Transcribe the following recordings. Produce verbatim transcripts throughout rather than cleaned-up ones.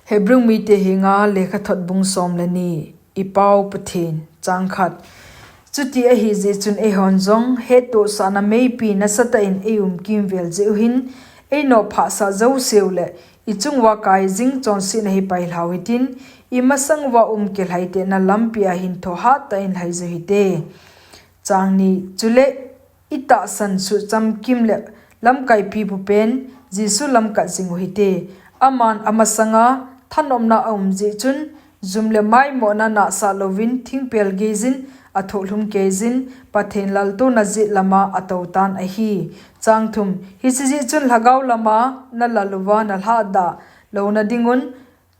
Hebrew mite henga lekhathot bung som le ni. I Pau Pathen. Chang khat. Chuti ahi jeh chun eihon jong hettohsahna meipi nasatah in eium kimvel jeh u hin, einoh phahsah jouseu le ichung uva kai jing chonsetna hi pailhau hitin, imasang uva um kilhai tena lampi a hin thoh hattah in lhai jo hite. Chang ni. Chule itahsan suhchamkim le lamkaipi bupen Jesu lamkat jing u hite. Aman amasanga thanopna aum jeh chun, jum le maimohna nahsah louvin thingpel geijin athohlhum keijin, Pathen laltouna jet lama atoutan ahi. Chang thum. Hiche jeh chun lhagao lama nalal uva nalhadah louna dingun,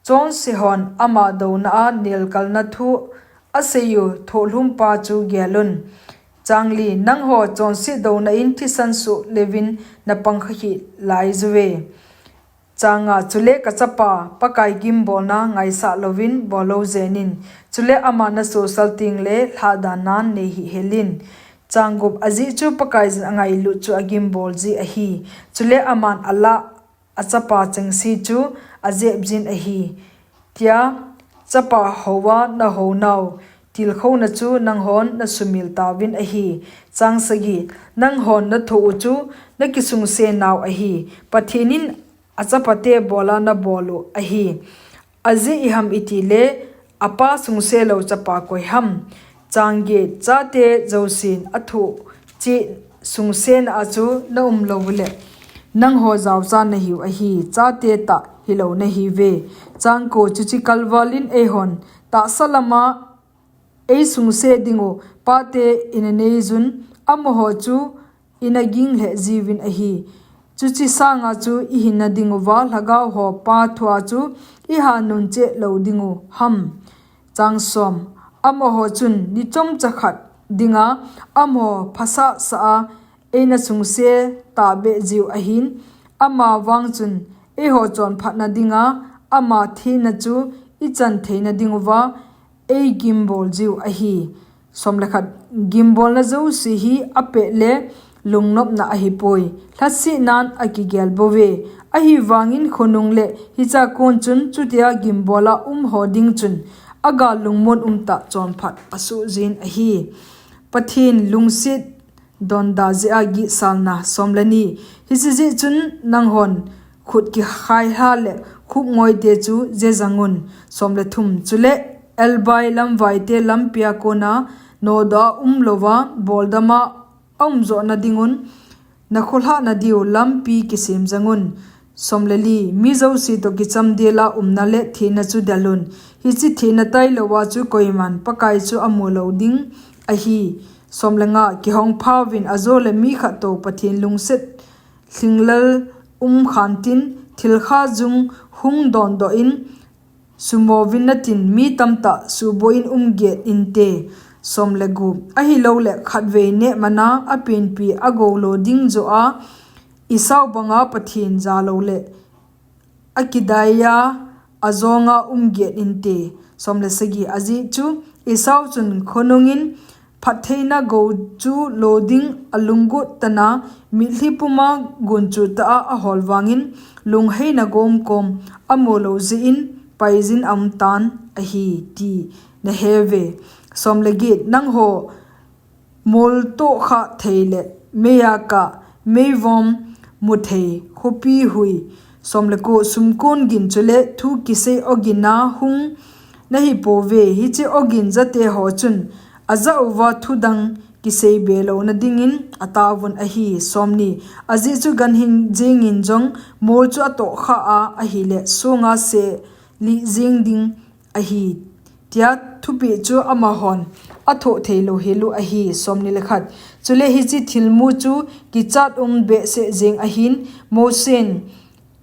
chonsehon ama douna a nelkalna thu aseiyu thohlhumpa chu gelun. Chang li. Nangho chonset douna in thisan soh leuvin napang khahih laijuve. Chang nga. Chule kachapa Pakai gimbolna ngaisah louvin bol lou jenin, chule ama nasosal tengle lhahdannan neihih helin. Chang gup. Ajeh chu Pakaiyin angailut chu agimbol ji ahi, chule aman alah achapa chengse chu ajepjin ahi, tia chapa houva nahounau tilkhouna chu nanghon nasumil tauvin ahi. Chang sagi. Nanghon nathoh u chu nakisungsenau ahi, Pathen in achapate bola nabol u ahi. Ajeh iham itile, apa sungse lou chapa koiham? Chang get. Chate jousen athoh cheh sungsen a chu naum loule, nangho jaocha nahiu ahi, chate tah hilou nahiuve. Chang ko. Chuche kalvalin eihon tahsa lama eisungse dingu pate inaneiyun, amaho chu inaging lheh jiuvin ahi. Chuche sanga chu ihinna dinguva lhagao ho pa thua chu ihanun cheh lou dingu ham? Chang som. Amaho chun ni chomcha khat dinga amaho phasahsah a einasungse tahbeh jiu ahin, amavang chun eiho chonphatna dinga ama thina chu ichan theina dinguva eigimbol jiu ahi. Som le khat. Gimbolna jouse hi apeh le lungnopna ahipoi, lhasetnan akigel bouve. Ahivangin khonung le hicha kon chun chutia gimbola umho ding chun agal lungmon umtah chonphat asohjin ahi. Pathen lungset donda jeh a gihsalna. Som le ni. Hiche jeh chun nanghon khut kikhailha le khupngoite chu jejangun. Som le thum. Chule elbai lamvaite lampia kona nodoh a umlouva boldama aumjohna dingun, nakholhahna diu lampi kisem jangun. Som le li. Mi jouse toh kichamdela umna le thina chu delun. Hiche thina tailouva chu koiman Pakai chu amu lou ding ahi. Som le nga. Kihongphauvin ajole mi khattou Pathen lungset lhinglel umkhantin, thilkha jung hung dondoh in sumovinnatin, mi tamtah suhboh in umget inte. Som le gup. Ahiloule khatvei nehmana apenpi agoulou ding joh a, Esau banga Pathen jaloule akidaiya ajonga umget inte. Som le sagi. Ajeh chu Esau chun khonungin phattheina gou chu lo ding alunggot tana, mitlhi puma gunchu tah a ahol vangin, lungheina gomkom amu lou jeh in paijin aumtan ahi ti naheuve. Som le get. Nangho moltohkhah thei le meiya kah, meivom muthei khopi hui. Som le ko. Sumkon gin chule thu kisei ogina hung nahipouve. Hiche ogin jateho chun ajah uva thudang kiseibe louna dingin ataovun ahi. Som ni. Ajeh chu ganhing jengin jong mol chu atohkhah a ahile songa selih jeng ding ahi, tia thupeh chu amahon athoh theilou helu ahi. Som ni le khat. Chule hiche thilmu chu kichat um behseh jeng ahin, Mosen,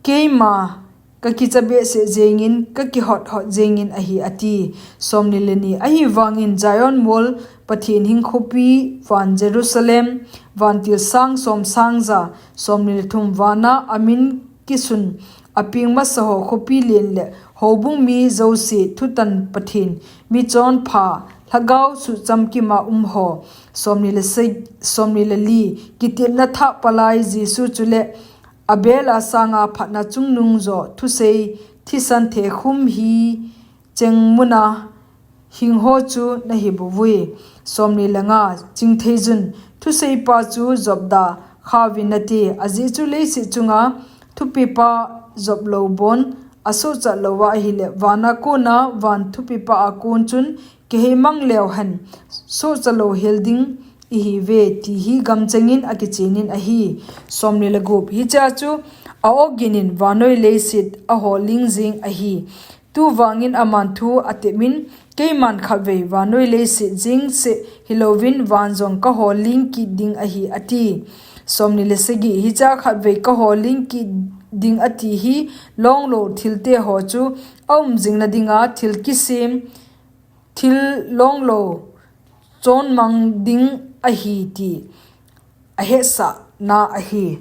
keima kakicha behseh jengin, kakihot hot jengin ahi, ati. Som ni le ni. Ahivangin Zion mol Pathen hing khopi van Jerusalem, vantil sang som sang ja. Som ni le thum. Vana amin kisun apeng masaho khopi len le houbung mi jouse thutan Pathen, michonpha, lhagao suhchamkima umho. Som ni le se-, som ni le li. Kitepna thah palai Jesu chule abela sanga phatna chungnung joh thusei thisan thekhum hi chengmuna hingho chu nahi bouvui. Somni le nga, Chingtheijun, thuseipa chu jopda khauvin nati, ajeh chu leiset chunga thupipa joplou bon asohchat louva ahile, vana kona van thupipa a kon chun kiheimang leu hen sohcha louhel ding ihiuve, ti hi gamchengin akichenin ahi. Somni le gup, hichea chu a-oginin vannoi leiset aholing jeng ahi. Tuvangin aman thu atepmin, keiman khatvei vannoi leiset jeng seh hilouvin van jong kaholing kit ding ahi, ati. Somni le sagi, hichea khatvei kaholing kit ding ati hi, longlou thilte ho chu aum jingna dinga thil kisem, thil longlou chonmang ding ahi ti ahetsahna ahi.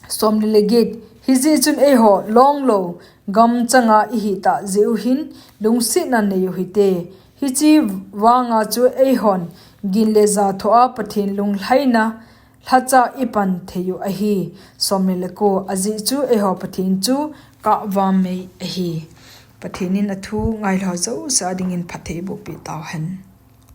Somni le get, hijeh chun eiho longlou gamchanga ihitah jeh u hin lungsetna nei uhite. Hiche vanga chu eihon gin le ja thoa Pathen lunglhaina lhacha ipan theiu ahi. Somni le ko, ajeh chu eiho Pathen chu kahvamei ahi. Pathen in athu ngailhao jouse a dingin phatthei eibohpeh tauhen.